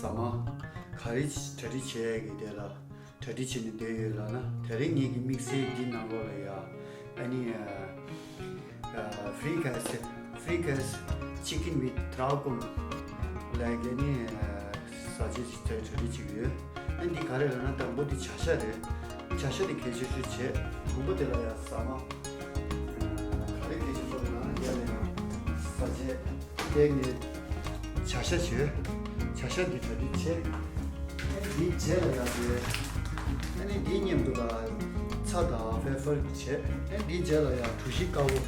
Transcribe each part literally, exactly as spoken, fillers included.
ཟ་མ་ག་རེ་གྲ་སྒྲིག་བྱེད་ཡས་ཀྱི་དེ་ལ་གྲ་སྒྲིག་བྱས་ནས་བསྡད་ཡོད་ལབ་ན། དེ་རིང་ངེད་ཀྱི་དམིགས་བསལ་འདི་ནང་ལོགས་ལ་ཡ་ཨ་ནི་ཨ་ཨ་fricassee fricassee chicken with dragon ལབ་ཀྱི་ནི་ཨ་ཟ་བྱེད་ཅིག་གྲ་སྒྲིག་བྱེད་ཀྱི་ཡོད། ཨ་འདི་ག་རེ་ལབ་ན་དང་པོ་འདི་བྱ་ཤ་རེད། བྱ་ཤ་འདི་གལ་ཆེ་ཤོས་བྱེད། དང་པོ་དེ་ལ་ཡ་ཟ་མ་ག་རེ་གལ་ཆེ་ཤོས་ལབ་ན་ཡ་ལ་ཡ་ཟ་བྱེད། དེ་ནས་བྱ་ཤ་བྱོས། བྱ་ཤ་འདི་གྲ་སྒྲིག་བྱེད། ཨ་ནི་འདིའི་རྗེས་ལ་ཡ་དེ། ཨ་ནི་འདིའི་མཉམ་དུ་ལ་ཚྭ་དང་ཕེ་ཕར་བྱེད། ཨ་ནི་འདིའི་རྗེས་ལ་ཡ་གྲོ་ཞིབ་དཀར་པོ།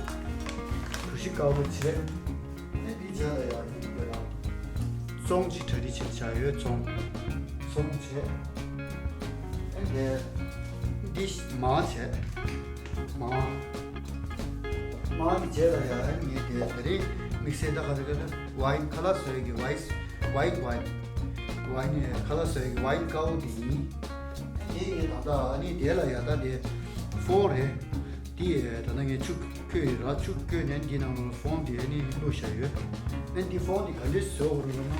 གྲོ་ཞིབ་དཀར་པོ་བྱེད། ཨ་ནི་འདིའི་རྗེས་ལ་ཡ་འདི་འདི་ལ་ཙོང་ཅིག་གྲ་སྒྲིག་བྱེད་བྱ་ཡོད། ཙོང་། ཙོང་བྱེད། ཨ་ནི་འདི་མར་བྱེད། མར། མར་གྱི་རྗེས་ལ་ཡ་ཨ་ནི་ངས་དེ་དེ་རིང་དམིགས་བསལ་ད་ག་རེ་ག་རེ་ཝའིན་ཁ་ལག་བཟོ་ཡས་ཀྱི་ཝའིས་ཝའིཊ་ཝའིན། ཝའིན་ནི་ཁ་ལག་བཟོ་ཡས་ཀྱི་ཝའིན་དཀར་པོ་དེ་ཡིན། དེ་ངས་ད་ལྟ་ཨ་ནི་དེ་ལ་ཡ་ད་དེ་ཕོར་རེད། དེ་ད་ལྟ་ངས་ཆུ་བསྐོལ་ཡོད་ར། ཆུ་བསྐོལ་ནས་འདི་ནང་ལ་ཕོར་དེ་ཨ་ནི་བླུགས་བཞག་ཡོད། ཨ་ནི་འདི་ཕོར་དེ་ག་འདྲས་བཟོ་དགོས་རེད་ལབ་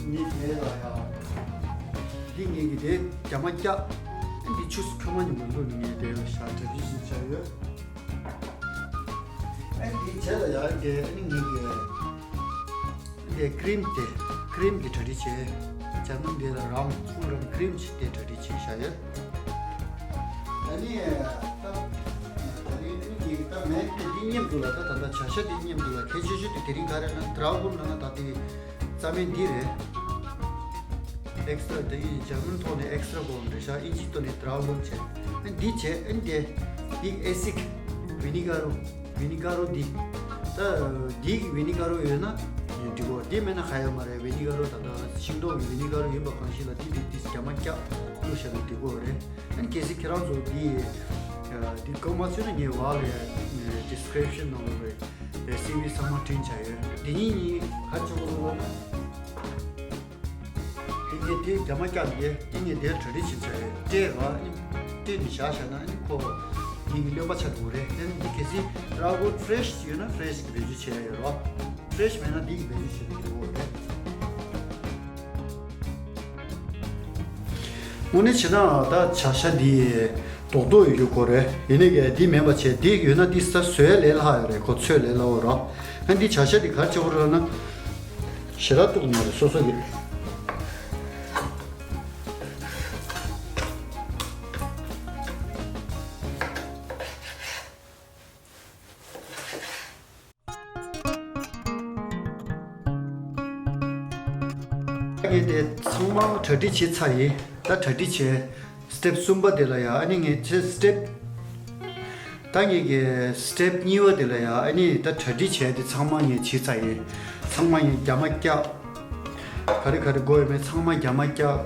ན། ནི་དེ་ལ་ཡ། འདི་ངེད་ཀྱི་དེ་རྒྱ་མ་སྐྱག་ཨ་འདི་ཆུ་ཁོལ་མ་ཉུང་པོ་བླུགས་ནས་ངས་དེ་ལ་བཞག་གྲ་སྒྲིག་བྱས་བཞག་ཡོད། ཨ་འདི་བྱས་ལ་ཡ་དེ་ཨ་ནི་ངེད་ཀྱི་དེ་ཀི་རིམ་དེ་ཀི་རིམ་གྱི་གྲ་སྒྲིག་བྱས། ཇར་མན་འདི་ལ་རམ་ཕུལ་རམ་ཀི་རིམ་བྱས་དེ་གྲ་སྒྲིག་བྱས་བཞག་ཡོད། ཨ་ནི་ད་ད་རིང་ཨ་ནི་ངེད་ཀྱི་ད་མེད་དེ་འདི་མཉམ་དུ་ལ་ད་ད་ད་བྱ་ཤ་འདི་མཉམ་དུ་ལ་གལ་ཆེ་ཤོས་དེ་དེ་རིང་ག་རེ་ན་དྲ་བོ་ལ་ན་ད་དེ། རྩ་མེད་འདི་རེད། ཨེག་སི་ཊ་ར་དེ་ཡིན། འཇར་མན་ཐོག་ནས་ཨེག་སི་ཊ་ར་གོ་རེད་ཤག་ཨིན་ཇི་ཐོག་ནས་དྲ་གོ་བྱས། ཨ་འདི་བྱས་ཨ་འདི། འདི་ཨེ་སིག་ཝི་ནི་ག་རོ། ཝི་ནི་ག་རོ་འདི། ད་འདི་གི་ཝི་ནི་ག་རོ་ཡོད་ན་འགྲིག་གོ་འདི་མེད་ན་ཁ་ཡོད་མ་རེད། ཝི་ནི་ག་རོ་ད་ལྟ་ཤིང་ཏོག་གི་ཝི་ནི་ག་རོ་ཡིན་པ་གང་ཞིག་ལ་འདི་འདི་འདི་རྒྱ་མ་སྐྱག་བླུགས་བཞག་ན་འགྲིག་གོ་རེད། ཨ་ནི་གལ་སྲིད་ཁྱེད་རང་ཚོ་འདི་འདི་གོ་མ་ཚོད་ན་ངའི་བར་ལ་ཡ་ཌི་སི་ཀི་རིབ་ཤན་ནང་ལ་རེ་སི་པི་ཚང་མ་བྲིས་བྱ་ཡོད། འདི་གཉིས་གཉིས་ག་ཆོག་གོ་ལབ་ན། དེ་ངས་དེ་རྒྱ་མ་བཀྱག་ནས་དེ་ངས་དེར་གྲ་སྒྲིག་བྱེད་བྱ་ཡོད། སྤྲད་ར་ཨ་ནི་སྤྲད་ནས་བཞག་བཞག་ན་ཨ་ནི་ཁོ་ངེད་ཀྱི་རློན་པ་ཆགས་འགྲོ་གི་རེད། དེ་ནི་འདི་གལ་སྲིད་ར་གོ་ཕི་རེ་ཤི་ཡོད་ན་ཕི་རེ་ཤི་གི་བེད་སྤྱོད་བྱེད་ཡ་ཡོད་ར། ཕི་རེ་ཤི་མེད་ན་འདི་གི་བེད་སྤྱོད་བྱེད་དགོས་རེད། དངོས་གནས་བྱས་ན་ད་བྱ་ཤ་འདི་རྡོག་རྡོག་ཡོད་རྒྱུ་དགོས་རེད། ཡིན་ནའི་གི་འདི་མེད་པ་བྱས་འདི་ཡོད་ན་འདི་ས་བཟོས་ལས་སླ་ཡོད་རེད། ཁོ་ཚོས་ལས་སླ་བོ་ར། ཨ་འདི་བྱ་ཤ་འདི་ག་རེ་བྱེད་དགོས་རེད་ལབ་ན། ཞེ་དྲག་གཏུག་མ་རེད་སོ་སོ་གི། ངས་དེ་ཚང་མ་གྲ་སྒྲིག་བྱས་ཚར་ཡིན། ད་གྲ་སྒྲིག་བྱས། སི་ཊེབ་གསུམ་པ་དེ་ལ་ཡ་ཨ་ནི་ངས་ཚེ་སི་ཊེབ། ད་ངས་ཀྱི་སི་ཊེབ་གཉིས་པ་དེ་ལ་ཡ་ཨ་ནི་ད་གྲ་སྒྲིག་བྱས་ཏེ་ཚང་མ་ངས་བྱས་ཚར་ཡིན། ཚང་མ་ངས་རྒྱ་མ་བཀྱག་ག་རེ་ག་རེ་དགོས་ཡོད་མེད་ཚང་མ་རྒྱ་མ་བཀྱག་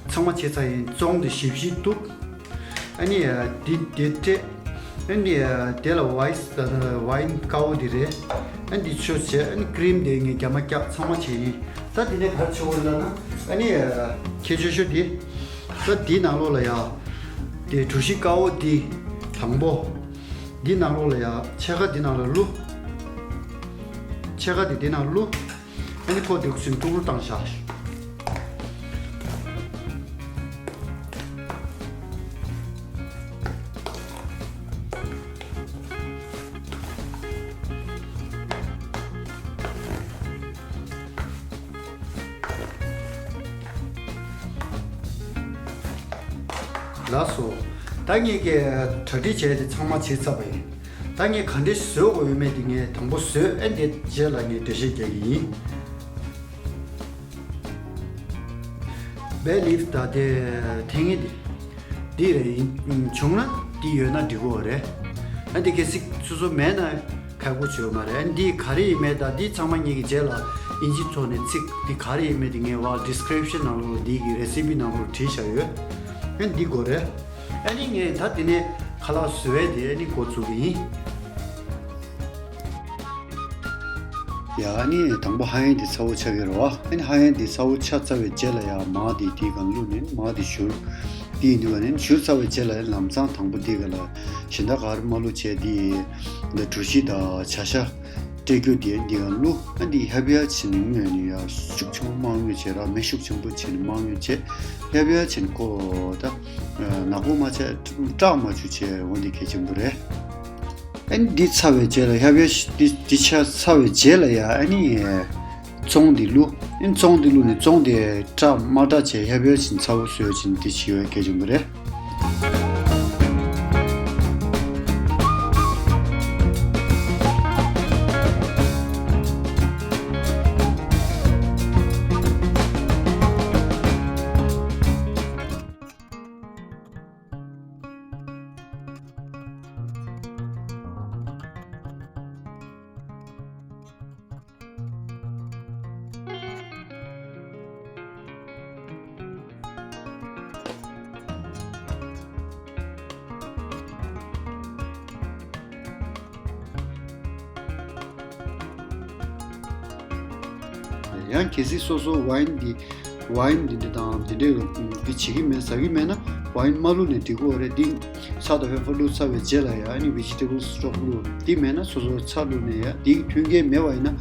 ཚང་མ་བྱས་ཚར་ཡིན། ཙོང་དེ་ཞིབ་ཞིབ་གཏུབ། ཨ་ནི་དེ་དེ་སྤྲད། ཨ་ནི་དེ་ལ་ཝའིས་ཝའིན་དཀར་པོ་དེ་རེད། ཨ་ནི་དེ་ཆུ་བྱས། ཨ་ནི་ཀི་རིམ་དེ་ངས་རྒྱ་མ་བཀྱག་ཚང་མ་བྱས་ཡིན། ད་དེ་ནས་ག་རེ་བྱེད་དགོས་རེད་ལབ་ན། ཨ་ནི་ཁྱད་ཆོས་ཤོས་དེ། ད་དེའི་ནང་ལོགས་ལ་ཡ། དེ་གྲུ་བཞི་དཀར་པོ་དེ། དང་པོ། འདི་ནང་ལོགས་ལ་ཡ་ཕྱེད་ཀ་འདི་ནང་ལ་བླུགས། ཕྱེད་ཀ་འདི་འདི་ནང་བླུགས། ཨ་ནི་ཁོ་འདི་ཁུ་སིམ་ཏུག་ཏུ་བཏང་བཞག་ལགས་སོ། ད་ངེད་ཀྱིས་གྲ་སྒྲིག་བྱས་ཏེ་ཚང་མ་བྱས་ཚར་བ་ཡིན། ད་ངས་ག་འདྲས་བཟོ་དགོས་ཡོད་མེད་དེ་ངས་དང་པོ་བཟོས། ཨ་འདི་རྗེས་ལ་ངས་འགྲེལ་བཤད་རྒྱག་གི་ཡིན། བེ་ལིབ་ད་དེ་ཐེངས་ངེས་དེ་འདི་རེད། ཡིན་བྱུང་ན་འདི་ཡོད་ན་འགྲིག་གོ་རེད། ཨ་འདི་གལ་སྲིད་སོ་སོ་མེད་ན་ཁག་པོ་བྱོས་མ་རེད། ཨ་འདི་ག་རེ་ཡིན་མེད་ད་འདི་ཚང་མ་ངེད་ཀྱི་རྗེས་ལ་ཨིན་ཇི་ཐོག་ནས་ཚིག་འདི་ག་རེ་ཡིན་མེད་དེ་ངས་བ་ཌི་སི་ཀི་རིབ་ཤན་ནང་ལོགས་འདི་གི་རེ་སི་པི་ནང་ལོགས་བྲིས་བཞག་ཡོད། ཨ་འདི་དགོས་རེད། ཨ་ནི་ངས་ད་དེ་ནས་ཁ་ལག་བཟོ་ཡས་དེ་ཨ་ནི་འགོ་བཙུགས་གི་ཡིན། ཡ་ཨ་ནི་དང་པོ་ཧ་ཡན་དེ་ཚ་བོ་ཆགས་ཀྱི་རེད་བ། ཨ་ནི་ཧ་ཡན་དེ་ཚ་བོ་ཆགས་ཚར་བའི་རྗེས་ལ་ཡ་མར་དེ་དེའི་སྒང་བླུགས་ནས་མར་དེ་བཞུར། དེ་ཡིན་དུས་ཨ་ནི་བཞུར་ཚར་བའི་རྗེས་ལ་ལམ་སང་དང་པོ་དེའི་སྒང་ལ་གཞན་དག་ག་རེ་མ་བླུགས་བྱས་དེ་འདི་གྲུ་བཞི་དང་བྱ་ཤ། སྤྲད་རྒྱུ་དེ་འདི་ཡང་བླུགས། ཨ་འདི་ཧབ་ཡ་བྱས་ནས་སྔོན་ནས་ཡ་ཤུགས་ཆེན་པོ་མ་དངུལ་བྱས་ར། མེ་ཤུགས་ཆེན་པོ་བྱས་ནས་མ་དངུལ་བྱས། ཧབ་ཡ་བྱས་ནས་ཁོ་ད་ནག་པོ་མ་བྱས་སྐྲག་མ་བཅུག་བྱས། འོ་འདི་གལ་ཆེན་པོ་རེད། ཨ་ནི་འདི་ཚར་བའི་རྗེས་ལ་ཧབ་ཡ་འདི་འདི་ཆ་ཚར་བའི་རྗེས་ལ་ཡ་ཨ་ནི་བཙོང་འདི་བླུགས། ཨ་ནི་བཙོང་འདི་བླུགས་ནས་བཙོང་དེ་སྐྲག་མ་སྐྲག་བྱས་ཧབ་ཡ་བྱས་ནས་ཚ་པོ་བཟོས་བྱས་ནས་འདི་བྱེད་ཡ་གལ་ཆེན་པོ་རེད། ཡང་གལ་སྲིད་སོ་སོ་ཝ་ཡིན་འདི་ཝ་ཡིན་འདི་འདྲ་དང་འདི་འདྲའི་འདི་བྱེད་ཀྱི་མེད་ཟ་གི་མེད་ན་ཝ་ཡིན་མ་བླུགས་ནས་འགྲིག་གི་ཡོད་རེད། འདི་ཚྭ་དང་ཕེ་པར་བླུགས་ཚར་བའི་རྗེས་ལ་ཡ་ཨ་ནི་vegetable stock བླུགས། འདི་མེད་ན་སོ་སོ་ཚྭ་བླུགས་ནས་ཡ་འདི་མཐུན་རྐྱེན་མེད་པ་ཡིན་ན་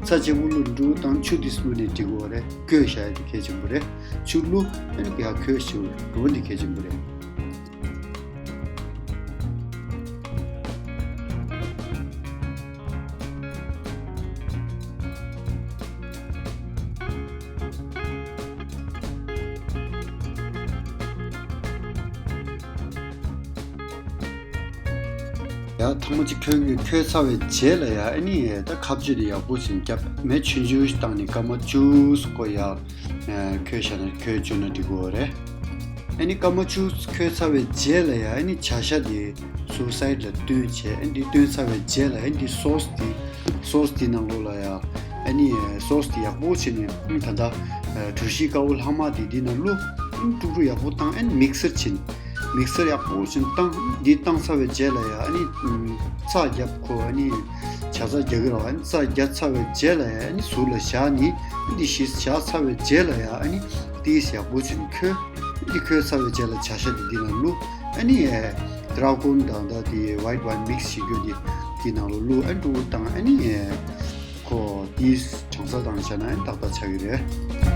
ཚྭ་གཅིག་པུ་བླུགས་འགྲོ་དང་ཆུ་འདི་བླུགས་ནས་འགྲིག་གི་ཡོད་རེད། བསྐོལ་བཞག་ཡ་དེ་གལ་ཆེན་པོ་རེད། ཆུ་བླུགས་ཨ་ནི་ཡ་འགོས་ཞིག་འགྲོ་འདི་གལ་ཆེན་པོ་རེད། ཡ་ཐང་མ་ཅིག་ཁོལ་ཁོལ་ཚར་བའི་རྗེས་ལ་ཡ་ཨ་ནི་ད་ཁ་གཅོད་དེ་ཡག་པོ་ཞིག་བརྒྱབ། མེ་ཆུང་ཆུང་ཞིག་བཏང་ནས་སྐར་མ་བཅུ་ཙམ་ཁོ་ཡ་ཁོལ་བཞག་ན་ཁོལ་བཅུག་ན་འགྲིག་གི་ཡོད་རེད། ཨ་ནི་སྐར་མ་བཅུ་ཁོལ་ཚར་བའི་རྗེས་ལ་ཡ་ཨ་ནི་བྱ་ཤ་དེ་ཚུར་སའིཌ་ལ་བཏོན་བྱས། ཨ་ནི་འདི་བཏོན་ཚར་བའི་རྗེས་ལ་ཨ་ནི་འདི་སོ་སི་དེ་སོ་སི་དེ་ནང་ལོགས་ལ་ཡ་ཨ་ནི་སོ་སི་དེ་ཡག་པོ་བྱས་ནས་ཨ་ནི་ད་ལྟ་གྲོ་ཞིབ་དཀར་པོ་ལྷག་མ་དེ་འདི་ནང་བླུགས། ཨ་ནི་དཀྲུག་དཀྲུག་ཡག་པོ་བཏང་། ཨ་ནི་མིག་སར་བྱས་ནས་མིག་སར་ཡག་པོ་བྱས་ནས་བཏང་། འདི་བཏང་ཚར་བའི་རྗེས་ལ་ཡ་ཨ་ནི་ཚྭ་རྒྱབ། ཁོ་ཨ་ནི་བྱ་ཚྭ་རྒྱག་གི་རེད་བ། ཨ་ནི་ཚྭ་རྒྱབ་ཚར་བའི་རྗེས་ལ་ཡ་ཨ་ནི་ཟུར་ལ་བཞག་ནས་ཨ་ནི་འདི་གཞི་བཞག་ཚར་བའི་རྗེས་ལ་ཡ་ཨ་ནི་ཏིས་ཡག་པོ་བྱས་ནས་ཁོལ། འདི་ཁོལ་ཚར་བའི་རྗེས་ལ་བྱ་ཤ་འདི་འདི་ནང་བླུགས། ཨ་ནི་ཨེ་ཏྲ་གོན་དང་ད་དེ་ཝའིཊ་ཝའིན་མིག་སི་བྱེད་རྒྱུ་འདི་འདི་ནང་ལ་བླུགས། ཨ་ནི་དཀྲུག་དཀྲུག་བཏང་། ཨ་ནི་ཨེ་ཁོ་འདི་གྲང་ས་བཏང་བྱས་ན་ཨ་ནི་ཏག་ཏག་ཆགས་ཀྱི་རེད།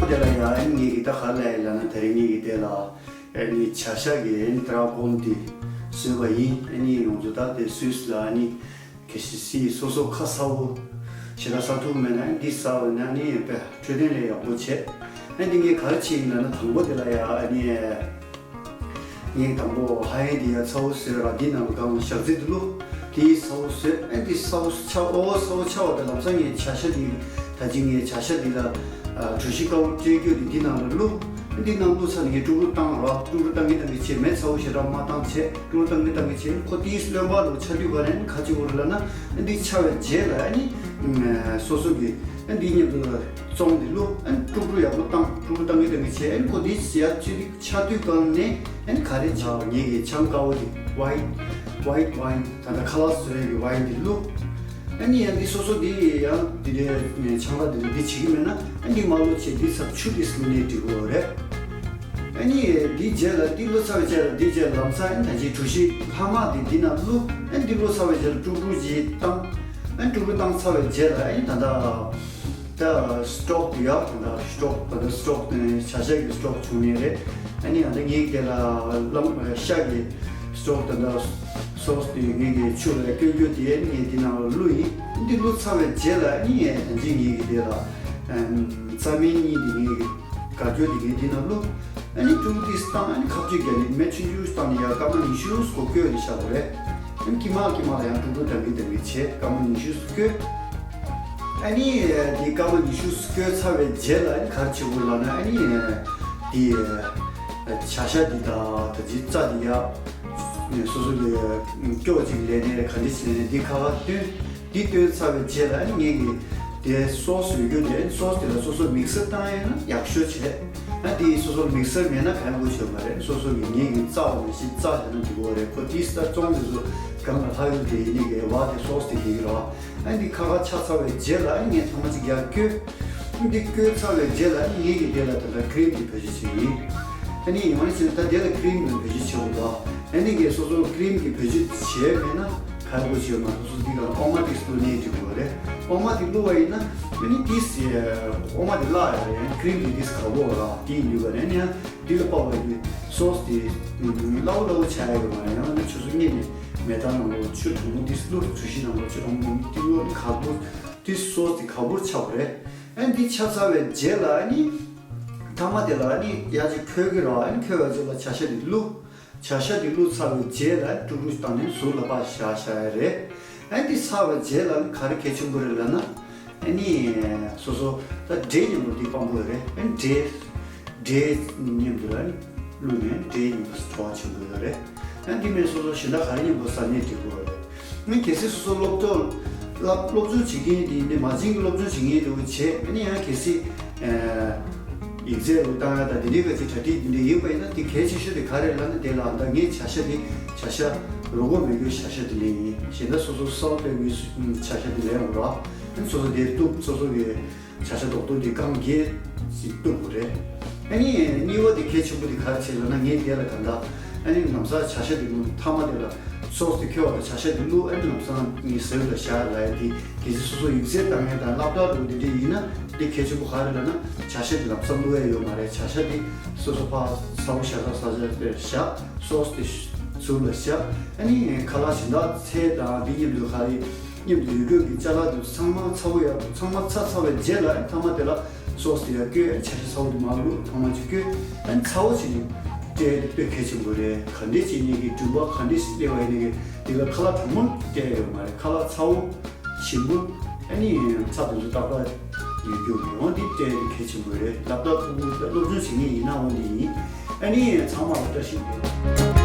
དེ་ལ་ཡང་ངེད་ཀྱི་ད་ག་ལ་ཡིན་ལབ་ན། དེ་རིང་ངེད་ཀྱི་དེ་ལ་ཨ་ནི་བྱ་ཤ་གི་ཨ་ནི་ཏྲ་གོན་དེ་བཟོས་པ་ཡིན། ཨ་ནི་ཡོངས་རྫོགས་ད་དེ་སུད་སི་ལ་ཨ་ནི་གལ་སྲིད་སོ་སོ་ཁ་གསལ་པོ་ཞེ་དྲག་ཟ་ཐུབ་མེད་ན་ཨ་ནི་འདི་ཟ་བ་ན་ཨ་ནི་དཔེ་འཕྲོད་བསྟེན་ལ་ཡག་པོ་བྱེད། ཨ་ནི་ངས་ག་རེ་བྱེད་ཡིན་ལབ་ན། དང་པོ་དེ་ལ་ཡང་ཨ་ནི། ངས་དང་པོ་ཧ་ཡན་འདི་ཡ་ཚ་པོ་བཟོས་ར། འདི་ནང་ལ་གང་ཞག་རྩི་འདི་བླུགས། དེའི་ཚ་པོ་བཟོས། ཨ་འདི་ཚ་པོ་ཆགས། ཨོ་ཚ་པོ་ཆགས་པ་དང་ལམ་སང་ངས་བྱ་ཤ་འདི་ད་ཅི་ངས་བྱ་ཤ་འདི་ལ་གྲོ་ཞིབ་དཀར་པོ་སྤྲད་རྒྱུ་འདི་འདི་ནང་ལ་བླུགས། ཨ་འདི་ནང་བླུགས་ཚར་ནས་ངས་དཀྲུག་དཀྲུག་བཏང་ར། དཀྲུག་དཀྲུག་བཏང་གི་བཏང་གི་བྱས། མེ་ཚ་པོ་ཞེ་དྲག་མ་བཏང་བྱས། དཀྲུག་དཀྲུག་བཏང་གི་བཏང་གི་བྱས། ཁོ་དེའི་རློན་པ་ལོ་ཆགས་དུས་ག་རེ་ཁ་ཅིག་བོར་ལ་ན། ཨ་འདི་ཆགས་པའི་རྗེས་ལ་ཨ་ནི་སོ་སོ་གི་ཨ་འདི་མཉམ་དུ་བཙོང་འདི་བླུགས། ཨ་ནི་དཀྲུག་དཀྲུག་ཡག་པོ་བཏང་། དཀྲུག་དཀྲུག་བཏང་གི་བཏང་གི་བྱས། ཨ་ནི་ཁོ་འདི་ཡར་ཅི་རིགས་ཆགས་དུས་གང་ནས་ཨ་ནི་ག་རེ་ཆགས། ངེད་ཀྱི་ཆང་དཀར་པོ་འདི་ཝའིན་ཝའིན་ཝའིན་ད་ལྟ་ཁ་ལག་བཟོ་ཡས་ཀྱི་ཝའིན་འདི་བླུགས། ཨ་ནི་ཡང་འདི་སོ་སོ་འདི་ཡང་འདི་འདྲའི་ཆང་རག་འདི་འདྲ་འདི་བྱེད་ཀྱི་མེད་ན་ཨ་འདི་མ་བླུགས་བྱས། འདི་ཚབ་ཆུ་འདི་བླུགས་ནས་འགྲིག་གི་རེད། ཨ་ནི་འདི་རྗེས་ལ་འདི་བླུགས་ཚར་བའི་རྗེས་ལ་འདི་རྗེས་ལམ་སང་ཨ་ནི་ད་ཅི་གྲོ་ཞིབ་ལྷག་མ་འདི་འདི་ནང་བླུགས། ཨ་ནི་འདི་བླུགས་ཚར་བའི་རྗེས་ལ་དཀྲུག་དཀྲུག་ཅིག་བཏང་། ཨ་ནི་དཀྲུག་དཀྲུག་བཏང་ཚར་བའི་རྗེས་ལ་ཨ་ནི་ད་ལྟ་ད་སི་ཊོག་དེ་ཡ་ད་ལྟ་སི་ཊོག་ད་ལྟ་སི་ཊོག་དེ་བྱ་ཤ་གི་སི་ཊོག་བྱུང་ནས་རེད། ཨ་ནི་ཡང་ད་ངེད་ཀྱི་དེ་ལ་ལམ་ཤ་གི་སི་ཊོག་ད་ལྟ་སོ་སི་དེ་ངེད་ཀྱི་ཆུ་ལ་བསྐྱོད་རྒྱུ་དེ་ཨ་ནི་ངས་འདི་ནང་ལ་བླུགས་ཡིན། ཨ་ནི་འདི་བླུགས་ཚར་བའི་རྗེས་ལ་ཨ་ནི་ངས་ད་ཅི་ངེད་ཀྱི་དེ་ལ་རྩྭ་སྨན་གཉིས་དེ་ངེད་ཀྱི་དགའ་སྐྱོ་དེ་ངས་འདི་ནང་བླུགས། ཨ་ནི་དཀྲུག་དཀྲུག་བཏང་། ཨ་ནི་ཁ་གཅོད་བརྒྱབ་ནས་མེ་ཆུང་ཆུང་བཏང་ནས་ཡར་སྐར་མ་ཉི་ཤུ་སྐོར་བསྐོལ་ནས་བཞག་དགོས་རེད། ཨ་ནི་ཀྱི་མ་ཀྱི་མ་ལ་ཡང་དཀྲུག་དཀྲུག་བཏང་གི་བཏང་གི་བྱས། སྐར་མ་ཉི་ཤུ་སྐོལ། ཨ་ནི་དེ་སྐར་མ་ཉི་ཤུ་སྐོལ་ཚར་བའི་རྗེས་ལ་ཨ་ནི་ག་རེ་བྱེད་དགོས་ལབ་ན། ཨ་ནི་དེ་བྱ་ཤ་འདི་དང་ད་ཅི་རྩྭ་འདི་ཡ་སོ་སོ་གི་སྐྱོ་ཅིག་ལས་ནས་ག་འདྲ་ཞིག་ལས་ནས་འདི་ཁ་ཁ་བཏོན། འདི་བཏོན་ཚར་བའི་རྗེས་ལ་ཨ་ནི་ངེད་ཀྱི་ དེ་སོ་སི་ཡོད་རྒྱུ་དེ་སོ་སི་དེ་ལ་སོ་སོ་མིག་སར་བཏང་ཡས་ན་ཡག་ཤོས་བྱས། ཨ་དེ་སོ་སོ་མིག་སར་མེད་ན་གང་དགོས་བྱས་མ་རེད། སོ་སོ་གི་ངེད་ཀྱི་རྩ་བ་ནས་ཤི་རྩ་བྱས་ན་འགྲིག་གི་རེད། ཁོ་དེ་ལྟར་བཙོང་དེ་ཚོ་གང་ལ་ལྷག་ཡོད་དེ་ཡིན་ནི་གི་བ་དེ་སོ་སི་དེ་གི་རེད་བ། ཨ་འདི་ཁ་ཁ་ཆགས་ཚར་བའི་རྗེས་ལ་ཨ་ངས་ཐ་མ་གཅིག་རྒྱག་བསྐོལ། འདི་བསྐོལ་ཚར་བའི་རྗེས་ལ་ཨ་ངེད་ཀྱི་དེ་ལ་ད་ལྟ་ཀི་རིམ་གྱི་བེད་སྤྱོད་བྱེད་ཀྱི་ཡིན། ཨ་ནི་ཡང་ན་བྱས་ན་ད་དེ་ལ་ཀི་རིམ་གྱི་བེད་སྤྱོད་བྱེད་དགོས་པ། ཨ་ནི་ངས་སོ་སོ་ཀི་རིམ་གྱི་བེད་སྤྱོད་བྱས་མེད་ན་ག་རེ་དགོས་བྱས་མ་གཏོགས་སོ་འདི་ག་ཨོ་མ་ཏིག་བླུགས་ནས་འགྲིག་གི་རེད། ཨོ་མ་ཏིག་བླུགས་པ་ཡིན་ན་ཨ་ནི་ཏིས་ཨོ་མ་དེ་བརླག་ཡ་རེད། ཀི་རིམ་གྱི་ཏིས་ག་བོ་ར་དེ་ཡིན་དུས་ག་རེ་ཨ་ནི་ཡང་འདི་ལ་དཔག་པའི་སོ་སི་དེ་སླ་བོ་སླ་བོ་ཆགས་ཡ་ཡོད་མ་རེད། ཡང་ན་ཆུ་ཚོད་གཉིས་ནས་མེ་ཏོག་ནང་ལོགས་ཆུ་གྲང་མོ་འདི་བླུགས། གྲོ་ཞིབ་ནང་ལོགས་ཆུ་གྲང་མོ་འདི་བླུགས། ཨ་ནི་ག་བུར་འདི་སོ་སི་འདི་ག་བུར་ཆགས་པ་རེད། ཨ་ནི་འདི་ཆགས་ཚར་བའི་རྗེས་ལ་ཨ་ནི་མཐའ་མ་དེ་ལ་ཨ་ནི་ཡར་ཅིག་འཁོལ་གི་རེད། ཨ་ནི་འཁོལ་བའི་རྗེས་ལ་བྱ་ཤ་འདི་བླུགས། བྱ་ཤ་འདི་བླུགས་ཚར་བའི་རྗེས་ལ་ཨ་ནི་དཀྲུག་དཀྲུག་བཏང་ནས་ཟུར་ལ་ཕར་བཞག་བཞག་ཡ་རེད། ཨ་ནི་འདི་ཚར་བའི་རྗེས་ལ་ཨ་ནི་ག་རེ་གལ་ཆེན་པོ་རེད་ལབ་ན། ཨ་ནི་སོ་སོ་ད་འབྲས་མཉམ་དུ་འདི་སྤང་དགོས་རེད། ཨ་ནི་འབྲས་འབྲས་མཉམ་དུ་ལ་ནི་བླུགས་ནས་འབྲས་མཉམ་དུ་བྲོ་བ་བྱེད་དགོས་ཡོད་རེད། ཨ་ནི་འདི་མིན་སོ་སོ་གཞན་དག་ག་རེ་མཉམ་དུ་ཟ་ནས་འགྲིག་གི་རེད། ཨ་ནི་གལ་སྲིད་སོ་སོ་སློབ་གྲོགས་སློབ་སློབ་སྦྱོང་བྱེད་མཁན་དེ་ཡིན་ཏེ་མ་བྱན་གྱི་སློབ་སྦྱོང་བྱེད་མཁན་དེ་བྱས། ཨ་ནི་ཡང་གལ་སྲིད་ཡིག་ཚད་རུ་བཏང་ཡ་དང་དེ་འདྲའི་ག་ཅིག་གྲ་སྒྲིག་དེ་འདྲ་ཡོད་པ་ཡིན་ན་དེ་གལ་ཆེ་ཤོས་དེ་ག་རེ་ལབ་ན་དེ་ལ་ད་ངས་བྱ་ཤ་དེ་བྱ་ཤ་རོ་སྐོར་མེད་རྒྱུའི་བྱ་ཤ་དེ་ལེན་ཡིན། གཞན་དག་སོ་སོ་གསར་པ་སྤེལ་དགོས་བྱ་ཤ་དེ་ལེན་དགོས་ར། ཨ་ནི་སོ་སོ་དེ་གཏུབ། སོ་སོ་གི་བྱ་ཤ་རྡོག་རྡོག་འདི་རྐང་བརྒྱད་ཅིག་གཏུབ་དགོས་རེད། ཨ་ནི་གཉིས་པ་དེ་གལ་ཆེན་པོ་དེ་ག་རེ་བྱེད་ལབ་ན་ངས་དེ་ལ་ད་ལྟ་ཨ་ནི་ལམ་སང་བྱ་ཤ་དེ་མཐའ་མ་དེ་ལ་སོ་སི་དེ་འཁོལ་བ་དང་བྱ་ཤ་དེ་བླུགས། ཨ་ནི་ལམ་སང་ངས་ཟུར་ལ་བཞག་ལབ་ཡ་དེ་གལ་སྲིད་སོ་སོ་ཡིག་ཚད་བཏང་ཡ་དང་སློབ་གྲྭ་འགྲོ་དེ་འདྲ་ཡིན་ན་དེ་གལ་ཆེན་པོ་ག་རེ་ལབ་ན་བྱ་ཤ་དེ་ལམ་སང་བླུགས་ཡ་ཡོད་མ་རེད། བྱ་ཤ་དེ་སོ་སོ་ཕར་ཚ་པོ་བཞག་ས་ས་ཆ་དེར་བཞག་སོ་སི་དེ་ཟུར་ལ་བཞག་ཨ་ནི་ཁ་ལག་གཞན་དག་ཚལ་དང་དེ་མཉམ་དུ་ག་རེ་མཉམ་དུ་ཡོད་དགོས་ཀྱི་ཅ་ལག་དེ་ཚང་མ་ཚ་པོ་ཡག་པོ་ཚང་མ་ཚ་ཚར་བའི་རྗེས་ལ་མཐའ་མ་དེ་ལ་སོ་སི་དེ་ཡར་བསྐོལ། བྱ་ཤ་ཚ་པོ་དེ་མར་བླུགས། ཐང་མ་ཅིག་བསྐོལ། ཨ་ནི་ཚ་པོ་བྱས་ནས་སྤྲད་དེ་དཔེ་གལ་ཆེན་པོ་རེད། ག་འདྲས་བྱས་ནས་ཀྱི་འགྲུལ་པ་ག་འདྲས་སྤྲད་པ་ཡིན་ནའི་དེ་ལ་ཁ་ལག་གྲང་མོ་སྤྲད་ཡོད་མ་རེད། ཁ་ལག་ཚ་པོ་ཞིམ་པོ། ཨ་ནི་ཚ་དེ་ཚོ་ཏག་ཏག་ཡོད་རྒྱུ་རེད། འོ་འདི་སྤྲད་དེ་གལ་ཆེན་པོ་རེད། སློབ་གྲྭ་ཕྲུ་གུ་སློབ་སྦྱོང་བྱེད་མཁན་ཡིན་ན་འོ་འདི་ཡིན། ཨ་ནི་ཚང་མ་ལ་བཀྲ་ཤིས་བདེ་ལེགས།